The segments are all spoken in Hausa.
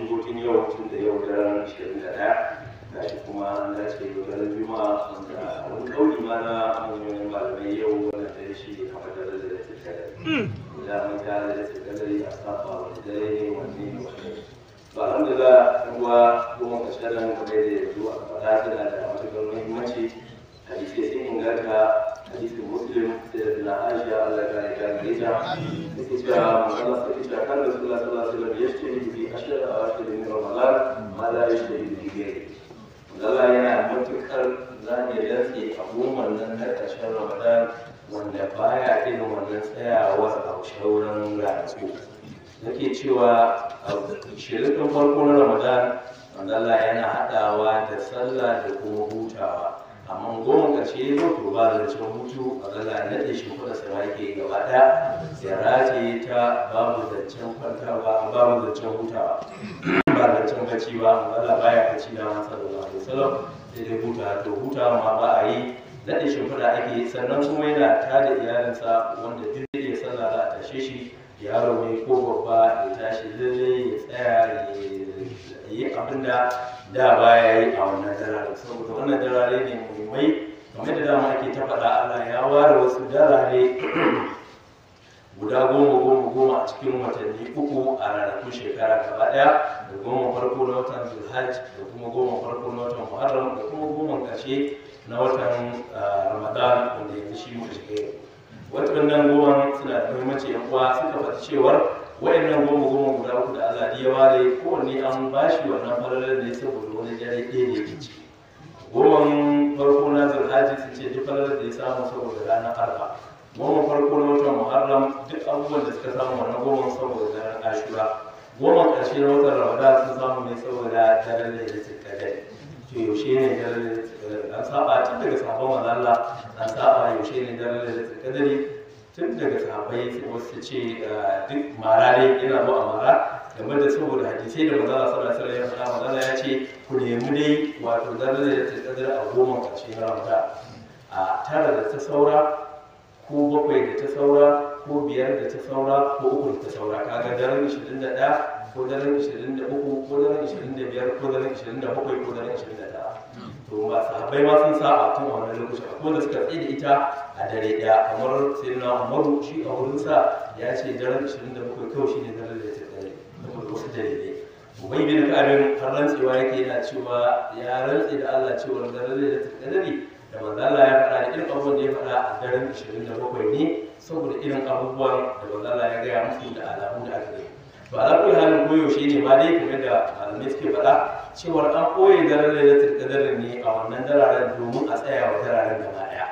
shigo tun yau, tun da yau daren 21, gashi kuma an dace yau daren Juma'a, wanda wani kauli ma na manyan malamai yau wannan dare shi ne kamar daren da zai tsaya. Da mun ta da zai tsaya a saba wani dare ne wani ne wani. To alhamdulillah, uwa goma ƙarshen nan kamar da yanzu aka faɗa tana da matuƙar muhimmanci. Hadisi sun inganta, hadisin Muslim, sai da na Aisha, Allah ya kare ta gare ta, yake cewa manzo Allah sai cewa kan Rasulullah sallallahu alaihi wasallam yashtari bi ashar awakhir min Ramadan ma la yashtari bi ghairi. Allah yana matuƙar zane rantse a goma nan na ƙarshen Ramadan wanda baya irin wannan tsayawar a shauran ranaku. Nake cewa a shirin farko na Ramadan wanda Allah yana haɗawa da sallah da kuma hutawa, amma goma ƙarshe ya zo to ba da cin hutu. A zalla naɗe shi kuɗa sama yake gaba ɗaya ya rataye ta, babu zancen kwantawa, babu zancen hutawa, ba zancen bacci ba. Allah baya bacci da ma sallallahu alaihi wasallam, sai dai hutawa. To hutawa ma ba a yi, naɗe shimfiɗa ake. Sannan kuma yana tada iyalinsa, wanda duk zai iya sallah za a tashe shi, yaro ne ko babba, ya tashi lalle ya tsaya ya yi abin da da baya yi a wannan darare, saboda wannan darare ne muhimmai. Kamar da dama ake ta faɗa, Allah ya ware wasu darare guda goma goma goma a cikin watanni 3 a ranakun shekara gaba ɗaya, da goma farko na watan Zulhajj, da kuma goma farko na watan Muharram, da kuma goma ƙarshe na watan Ramadan wanda yanzu shi muka shiga yau. Waɗannan goman suna da muhimmanci. Yan uwa suka faɗi cewar waɗannan goma goma guda uku da Allah ya ware, kowanne an bashi wannan falalar ne saboda wani dare ɗaya da yake ciki. Goman farko na Zulhajji, sun ce duk falalar da ya samu saboda ranar Arfa. Goma farko na watan Muharram, duk abubuwan da suka samu wannan goman saboda daren Ashura. Goma ƙarshe na watan Ramadan sun samu ne saboda daren Lailatul Qadr. To yaushe ne daren Lailatul Qadr? An saba tun daga sahabban manzon Allah, an saba yaushe ne daren Lailatul Qadr tun daga sahabbai. Wasu su ce duk mara ne, yana zuwa a mara, game da saboda hadisai da manzon Allah sallallahu alaihi wasallam ya faɗa. Manzon Allah ya ce ku nemi dai wato daren Lailatul Qadr a goma ƙarshe na Ramadan, a 9 da ta saura, ko 7 da ta saura, ko 5 da ta saura, ko 3 da ta saura. Kaga daren 21, ko daren 23, ko daren 25, ko daren 27, ko daren 29. To ba sahabbai ma sun saba tun a wannan lokacin. Akwai wanda suka tsaye da ita a dare ɗaya, kamar Sayyidina Umaru, shi a wurinsa ya ce daren 27 kawai shine daren da ya tsare, saboda wasu dalilai. Ubay bin Ka'ab har rantsewa yake, yana cewa ya rantse da Allah cewa daren da ta kadari da manzo Allah ya faɗa da irin abubuwan da ya faɗa a daren 27 ne, saboda irin abubuwan da manzo Allah ya gaya musu da alamu da aka gani. To ala kulli halin, koyaushe ne ma dai, kamar da malamai suke faɗa, cewar an koye daren Lailatul Qadr ne a wannan dararen domin a tsaya wa dararen gaba ɗaya.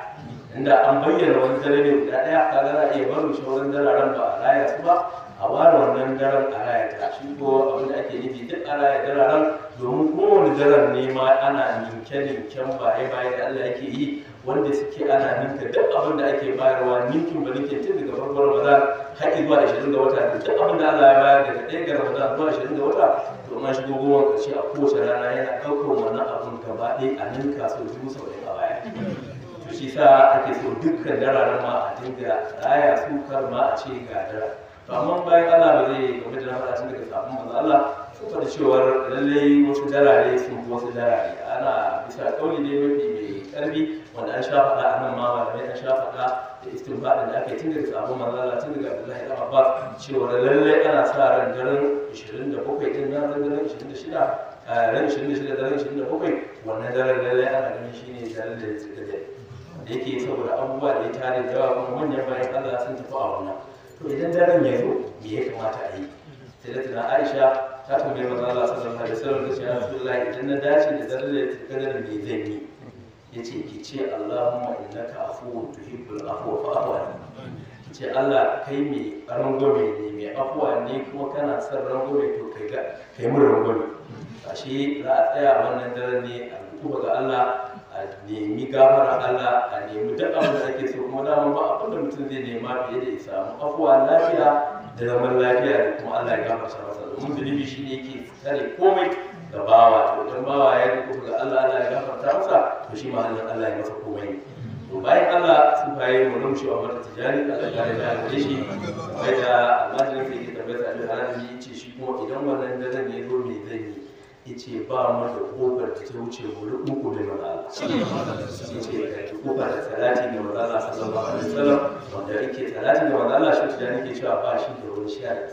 Inda an bayyana wani dare ne guda ɗaya, kaga za a iya barin shawarar dararen ba a raya su ba, a ware wannan daren a raya ta. Shi ko abin da ake nufi, duk a raya dararen, domin kowane daren ne ma ana ninke ninken baye baye da Allah yake yi, wanda suke ana ninka duk abin da ake bayarwa ninkin ba ninkin tun daga farkon Ramadan har zuwa 20 ga wata. Duk abin da Allah ya bayar daga 1 ga Ramadan zuwa 20 ga wata, to an shigo goma ƙarshe, a kowace rana yana ɗaukar wannan abin gaba ɗaya a ninka sau 70,000 a baya. To shi sa ake so dukkan dararen ma a dinga raya su, kar ma a ce ga dara. To amma bayan Allah ba zai game da na faɗa tun daga sabon manzo Allah sun faɗi cewar lallai wasu darare sun fi wasu darare. Ana bisa kauli ne mafi mai ƙarfi, wanda an sha faɗa a nan ma, malamai an sha faɗa da istinbadin da aka yi tun daga sabon manzo Allah, tun daga Abdullahi dan Abbas, cewar lallai ana sa ran daren 27 din nan, daren 26, ran 26, daren 27, wannan daren lallai ana ganin shine daren da ya da yake, saboda abubuwa da ya tare da yawa, kuma manyan bayan Allah sun tafi a wannan. To idan daren ya zo, me ya kamata a yi? Sai da tana Aisha ta tambayi manzo Allah sallallahu alaihi wasallam, ta ce ya Rasulullahi, idan na dace da daren da ya kadar, me zan yi? Yace ki ce Allahumma innaka afuwun tuhibbul afwa fa'fu anni. Ki ce Allah kai mai rangwame ne, mai afuwa ne, kuma kana son rangwame, to kai ga kai mun rangwame. Ashe za a tsaya wannan daren ne a duba ga Allah, a nemi gafara Allah, a nemi duk abin da ake so. Kuma dama ba abin da mutum zai nema fiye da ya samu afuwa, lafiya da zaman lafiya, da kuma Allah ya gafarta masa, domin zunubi shi ne yake tsare komai ga bawa. To idan bawa ya duka ga Allah, Allah ya gafarta masa, to shi ma Allah ya masa komai. To bayan Allah su baye mu rumshi wa mata tijani, Allah ya kare da gare shi, bai da almajirin sai ke tambayar sa, Allah ya ce shi kuma idan wannan daren ya zo, me zai Yace ba mu da kofar da ta wuce mu rubuku da manzo Allah. Yace kofar da salati ga manzo Allah sallallahu alaihi wasallam, wanda yake salati ga manzo Allah shi da nake cewa ba shi da wani sharadi.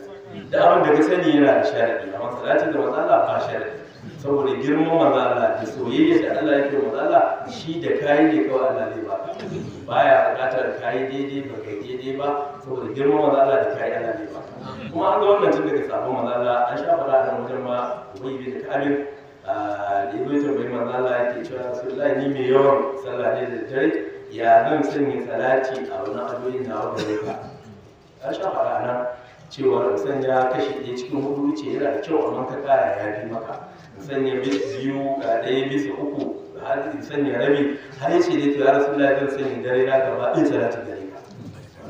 Da abin da ka sani yana da sharadi, amma salati ga manzo Allah ba sharadi. Saboda girman manzo Allah da soyayya da Allah yake manzo Allah, shi da kayi ne kawai Allah zai baka. Baya buƙatar kayi daidai ba kai daidai ba, saboda girman manzo Allah da kayi Allah zai baka. Kuma an ga wannan tun daga sabon manzo Allah, an sha faɗa a wajen ma Ubay bin Ka'ab da ya zo tambayi manzo Allah yake cewa Rasulullahi ni mai yawan sallah ne da dare, ya zan sanya salati a wannan addu'o'in nawa gare ka? An sha faɗa nan cewa sanya kashi 1 cikin 4 ce yana da kyau, amma ka ƙara ya fi maka. Sanya 2 1/3 har in sanya rabi, har yace dai to ya Rasulullahi zan sanya dare na gaba in salati gare ka.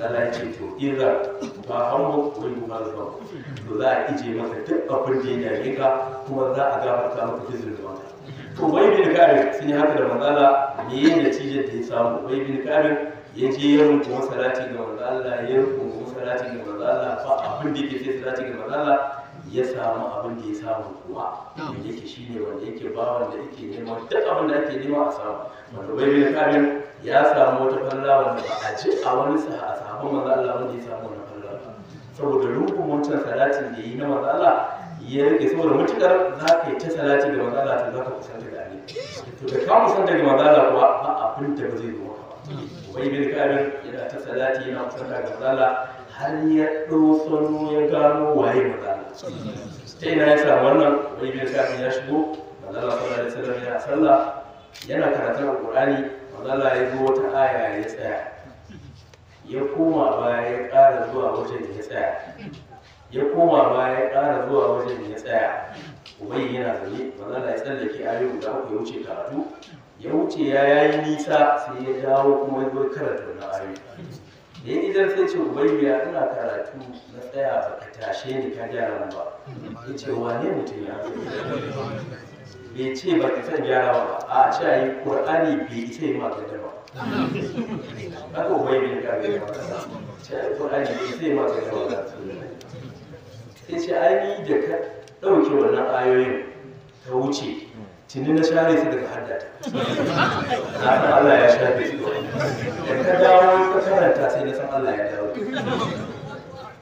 Allah ya ce to idza ba hannu wai kuma zuwa to za a ije maka duk abin da ya dame ka, kuma za a gafarta maka duk zunubanka. To Ubay bin Ka'ab sun yi haka da manzo Allah, me ya natijar da ya samu? Ubay bin Ka'ab ya je ya rungu salati ga manzo Allah, ya rungu salati ga manzo Allah, ba abin da yake sai salati ga manzo Allah, ya samu abin da ya samu kuwa. Wanda yake shine wanda yake ba wanda yake neman duk abin da ake nema a samu. Wanda Ubay bin Ka'ab ya samu wata falla wanda ba a ji a wani sahabban manzo Allah wanda ya samu wannan falla ba. Saboda rungun wancan salatin da yi na manzo Allah ya rike, saboda mutukar za ka yi ta salati ga manzo Allah to za ka kusanta da Ali. To da ka kusanta ga manzo Allah kuwa ba abin da ba zai zo maka ba. Ubay bin Ka'ab yana ta salati yana kusanta ga manzo Allah har ya ɗau ya gano waye manzo Allah. Ta ina ya samu wannan? Ubay bin Ka'ab ya shigo, manzo Allah sallallahu alaihi wasallam yana sallah, yana karatun Alƙur'ani, manzo Allah ya zo wata aya ya tsaya. Ya koma baya ya ƙara zuwa wajen ya tsaya. Ya koma baya ya ƙara zuwa wajen ya tsaya. Ubay yana zaune, manzo Allah ya tsallake ayoyi guda 3 ya wuce karatu. Ya wuce ya yayi nisa sai ya dawo kuma ya zo karanta wannan ayoyi. Da ya idan sai ce Ubay ya ina karatu na tsaya baka tashe ni ka gyara mun ba. Ya ce wane mutum ya? Bai ce ba ka san gyara ba, a ce ayi Qur'ani bai isa yi maka ba. Haka Ubay bin Ka'ab ya faɗa. Ce ayi Qur'ani bai isa yi maka ba. Sai ce ai ni da ka ɗauke wannan ayoyin ta wuce, tuni na share su daga haddata. Na san Allah ya shafe su. Da ka dawo ka karanta sai na san Allah ya dawo.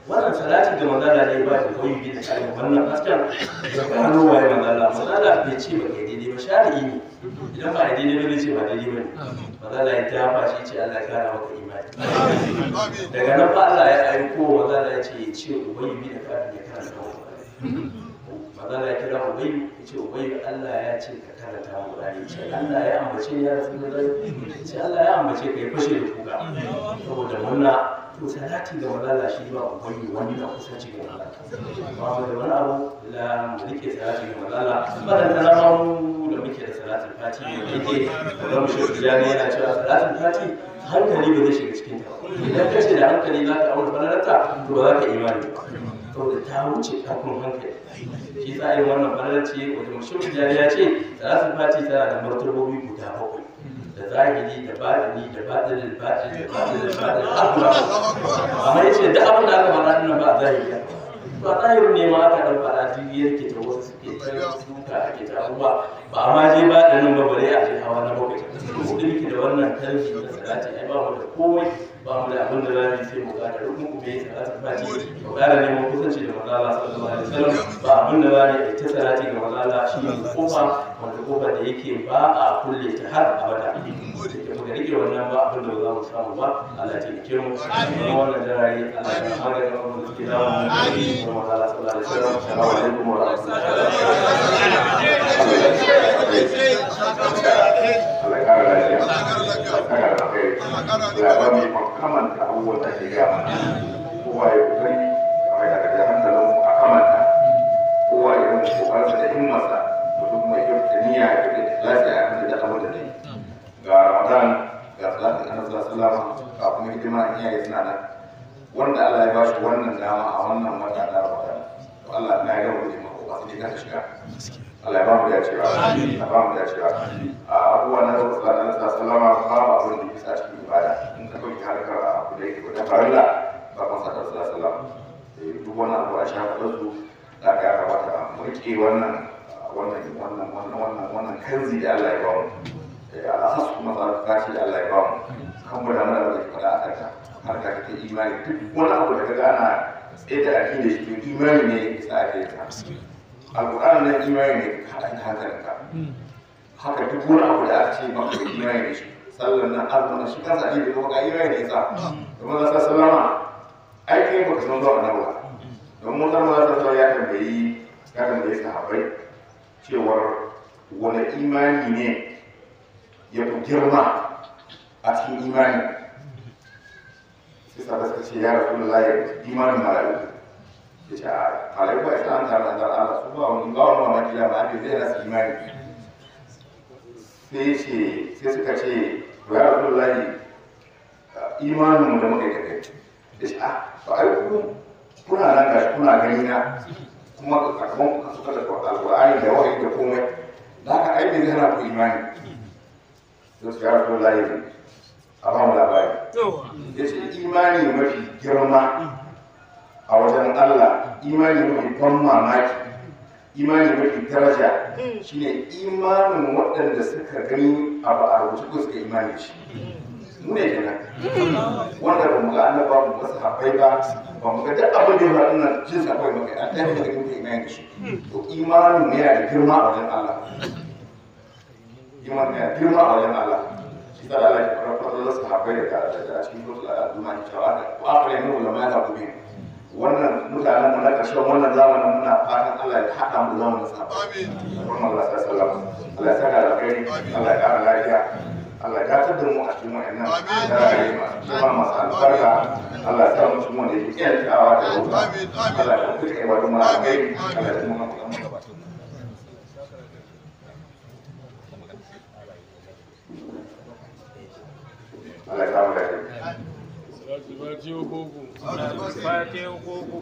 Wannan salati da manzo Allah ne ba da koyi bi da shi wannan hasken da gano waye manzo Allah. Manzo Allah bai ce ba kai daidai ba, shari'i ne. Idan ba daidai ba zai ce ba daidai ba ne. Manzo Allah ya dafa shi ce Allah ya kara maka imani. Daga nan fa Allah ya aiko manzo Allah ya ce ya ce Ubay bin Ka'ab ya karanta Qur'ani. Manzo Allah ya kira Ubay ya ce Ubay Allah ya ce ka karanta Qur'ani. Ce Allah ya ambace ya Rasulullahi. Ce Allah ya ambace ka, ya fashe da kuka. Saboda murna. To salati ga manzo Allah shi ba Ubay wannan kusanci ga manzo Allah. Ba mu da wani abu la mu rike salati ga manzo Allah. Wannan talama mu da muke da salatul fati ne yake da mu shi tijani yana cewa salatul fati hankali ba zai shiga cikin ta. Idan ka ce da hankali za ka aure falalarta to ba za ka imani ba. Saboda ta wuce ƙarfin hankali. Shi sa irin wannan falalar ce wanda mu shi tijani ya ce salatul fati tana da martabobi guda 7. Da zahiri da batini da batinin batini da batinin batini har guda 7. Amma yace duk abin da aka faɗa nan ba a zahiri ba. Ba zahiri ne ma aka dan faɗa duk yake ta wasu suke ta duka ake ta abubuwa ba a ma je batinin ba bare a je hawa na 7. Ko da muke da wannan kalmi na salati ai ba mu da komai, ba mu da abin da za mu yi sai mu ƙara rukun kuma yi salatul fati, mu ƙara neman kusanci da manzo Allah sallallahu alaihi wasallam. Ba abin da za mu yi ta salati ga manzo Allah shi ne kofa, wanda kofa da yake ba a kulle ta har abada. Da muka rike wannan ba abin da ba za mu samu ba. Allah ya taimake mu. Kuma wannan jarari Allah ya magana mu da suke damu mu. Kuma manzo Allah sallallahu alaihi wasallam. Assalamu alaikum wa rahmatullahi. Allah ya kara lafiya. Allah ya kara alkhairi. Allah ya ba mu ikon kamanta abubuwan da ake gaya mana. Kowa ya kokari kamar yadda aka ja hankalin mu a kamanta. Kowa ya yi kokarinsa da himmarsa, mutum kuma ya kyautata niyya ya kyautata ikhlasi a kan duk abin da zai yi. Ga Ramadan, ga salatin Annabi sallallahu alaihi wasallam, ga kuma hidima iyaye suna nan. Wanda Allah ya bashi wannan dama a wannan wata na Ramadan, to Allah na ya gama gode maka ba sai dai ka shiga. Allah ya ba mu dacewa. Allah ya ba mu dacewa. A abubuwa na sallallahu alaihi wasallam babu abin da yake sa cikin ibada. In ka ɗauki harkar abu da yake da farilla ba kan sa sallallahu alaihi wasallam. Duk wani abu a shafa su da ya kamata mu riƙe wannan wannan wannan wannan wannan wannan kanzi da Allah ya ba mu, al'asas kuma tsarkaka ce da Allah ya ba mu, kan mu da mana da faɗa a kanta harka ta imani. Duk wani abu da ka gana tsaye da addini da shi to imani ne ya sa ake yin sa. Alƙur'ani nan imani ne ka haɗa da hankalinka. Haka duk wani abu da aka ce maka da imani da shi, sallan nan, azumin nan, shi kansa addini da kuma ka imani ne ya sa. Domin za sallama ai kai baka san zuwa annabi ba. Domin mun san za sallama ya tambayi sahabbai cewar wani imani ne ya fi girma a cikin imani. Sai sahabbai suka ce, ya Rasulullahi, imanin mala'iku. Ya ce, a mala'iku ba isa an tare da Allah, su ba wani mamaki da ma'abi zai nasu imani. Sai ce, sai suka ce, to ya Rasulullahi, imanin mu da muka yi da kai. Ya ce, a ba ai ku kuna nan gashi kuna gani na, kuma a gaban ku suka da alƙur'ani da wahayi da komai, da haka ai bai zai hana ku imani. Sai su, ya Rasulullahi, a ba mu labari. Ya ce, imani mafi girma a wajen Allah, imani mafi ban mamaki, imani mafi daraja shine imanin waɗanda suka gani abu a rubuce ko suka imani shi. Mu ne kenan wanda ba mu ga annaba, ba mu ga sahabbai ba, ba mu ga duk abin da ya faru nan, jin sa kawai muka yi, an tafi daga muka imani da shi. To imanin mu yana da girma a wajen Allah, imanin yana da girma a wajen Allah. Shi sa Allah ya fara fara sahabbai da da cikin suratul al-zuma ya cewa wa akhrimu lama yaqubin. Wannan mutanen mu na ƙarshen wannan zamanin, muna fatan Allah ya haɗa mu zamanin sahabbai. Amin. Allah sallallahu alaihi wasallam. Allah ya saka da alkhairi, Allah ya ƙara lafiya. Allah ya dakatar da mu a cikin wa'annan dare masu masu albarka. Allah ya sa mu cikin wanda yake kyantawa da wuta. Allah ya kuka ibadu mu alkhairi. Allah ya kuma mu gaba. Allah ya samu dace. Salatu koko. Fatiha koko.